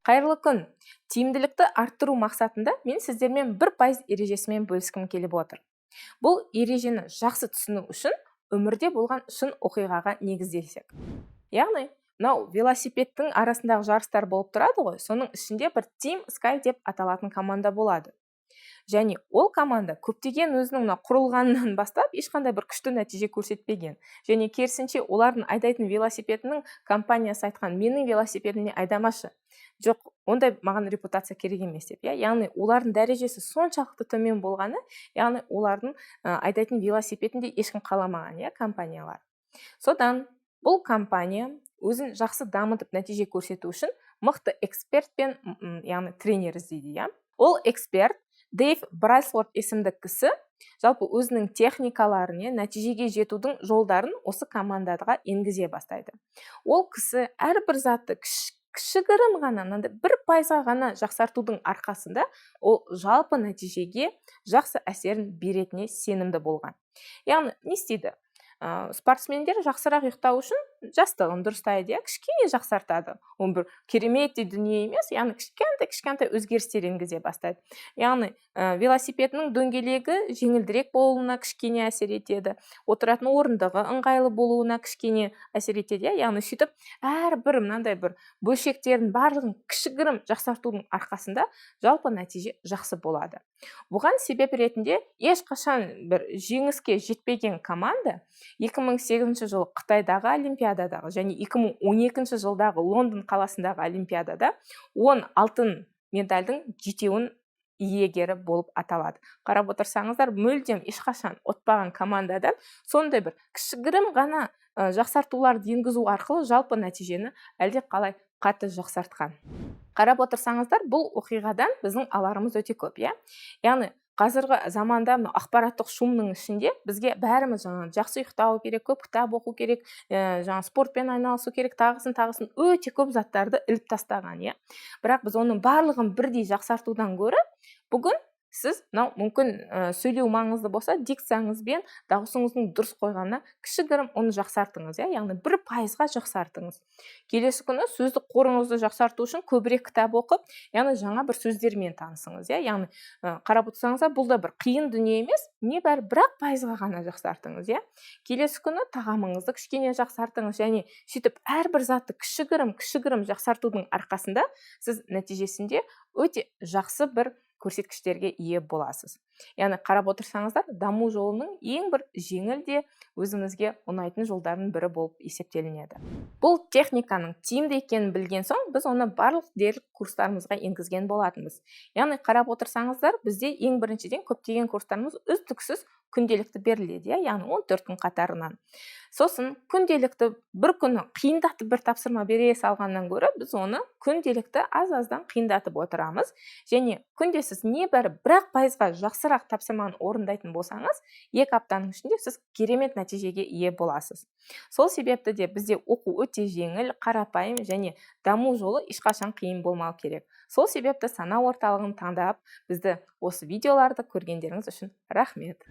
Қайырлы күн! Тиімділікті арттыру мақсатында мен сіздермен 1% ережесімен бөліскім келіп отыр. Бұл ережені жақсы түсіну үшін өмірде болған шын оқиғаға негізделсек. Яғни, мынау велосипедтің арасындағы жарыстар болып тұрады ғой, соның ішінде бір Team Sky деп аталатын команда болады. Және ол команда көптеген өзінің мына құрылғанынан бастап ешқандай бір күшті нәтиже көрсетпеген. Және керісінше, олардың айдайтын велосипедінің компаниясы айтқан: «Менің велосипедімде айдамашы, жоқ, ондай маған репутация керек емес», – деп, иә. Яғни олардың дәрежесі соншалықты төмен болғаны, яғни олардың айдайтын велосипедін де ешкім қаламаған, иә, компаниялар. Содан бұл компания өзін жақсы дамытып, нәтиже көрсету үшін мықты эксперт пен, яғни тренер іздейді, иә. Ол эксперт Дэйв Брайсфорд есімді кісі жалпы өзінің техникаларын, нәтижеге жетудің жолдарын осы командаға енгізе бастайды. Ол кісі әрбір затты кішігірім ғана, мынандай 1%-ға ғана жақсартудың арқасында ол жалпы нәтижеге жақсы әсерін беретініне сенімді болған. Яғни не істейді? Спортсмендер жақсырақ ұйықтау үшін жастығын дұрыстайды, иә, кішкене жақсартады. Ол бір кереметтей дүние емес, яғни кішкентай кішкентай өзгерістер енгізе бастайды. Яғни велосипедінің дөңгелегі жеңілдірек болуына кішкене әсер етеді, отыратын орындығы ыңғайлы болуына кішкене әсер етеді, иә. Яғни сөйтіп әрбір мынандай бір бөлшектердің барлығын кішігірім жақсартудың арқасында жалпы нәтиже жақсы болады. Бұған себеп ретінде ешқашан бір жеңіске жетпеген команда 2008 жылы Қытайдағы олимпиададағы және 2012 жылдағы Лондон қаласындағы олимпиадада 10 алтын медальдің жетеуін иегері болып аталады. Қарап отырсаңыздар, мүлдем ешқашан ұтпаған командадан сондай бір кішігірім ғана жақсартуларды енгізу арқылы жалпы нәтижені әлде қалай қатты жақсартқан. Қарап отырсаңыздар, бұл оқиғадан біздің аларымыз өте көп, иә. Яғни қазіргі заманда мына ақпараттық шумның ішінде бізге бәріміз жаңағы жақсы ұйықтау керек, көп кітап оқу керек, жаңағы спортпен айналысу керек, тағысын тағысын өте көп заттарды іліп тастаған, иә. Бірақ біз оның барлығын бірдей жақсартудан гөрі, бүгін сіз мынау мүмкін сөйлеу маңызды болса, дикцияңыз бен дауысыңыздың дұрыс қойғанына кішігірім оны жақсартыңыз, иә, яғни 1%-ға жақсартыңыз. Келесі күні сөздік қорыңызды жақсарту үшін көбірек кітап оқып, яғни жаңа бір сөздермен танысыңыз, иә. Яғни қарап отырсаңыздар, бұл да бір қиын дүние емес, небәрі 1-ақ пайызға ғана жақсартыңыз, иә. Келесі күні тағамыңызды кішкене жақсартыңыз. Және сөйтіп әрбір затты кішігірім кішігірім жақсартудың арқасында сіз нәтижесінде өте жақсы бір көрсеткіштерге ие боласыз. Яғни қарап отырсаңыздар, даму жолының ең бір жеңіл де өзіңізге ұнайтын жолдарының бірі болып есептелінеді. Бұл техниканың тиімді екенін білген соң, біз оны барлық дерлік курстарымызға енгізген болатынбыз. Яғни қарап отырсаңыздар, бізде ең біріншіден көптеген курстарымыз үздіксіз күнделікті беріледі, иә, яғни 14 күн қатарынан. Сосын күнделікті бір күні қиындатып бір тапсырма бере салғаннан гөрі, біз оны күнделікті аз аздан қиындатып отырамыз. Және күнде сіз небәрі 1-ақ пайызға жақсырақ тапсырманы орындайтын болсаңыз, 2 аптаның ішінде сіз керемет нәтижеге ие боласыз. Сол себепті де бізде оқу өте жеңіл, қарапайым және даму жолы ешқашан қиын болмау керек. Сол себепті Сана орталығын таңдап, бізді осы видеоларды көргендеріңіз үшін рахмет.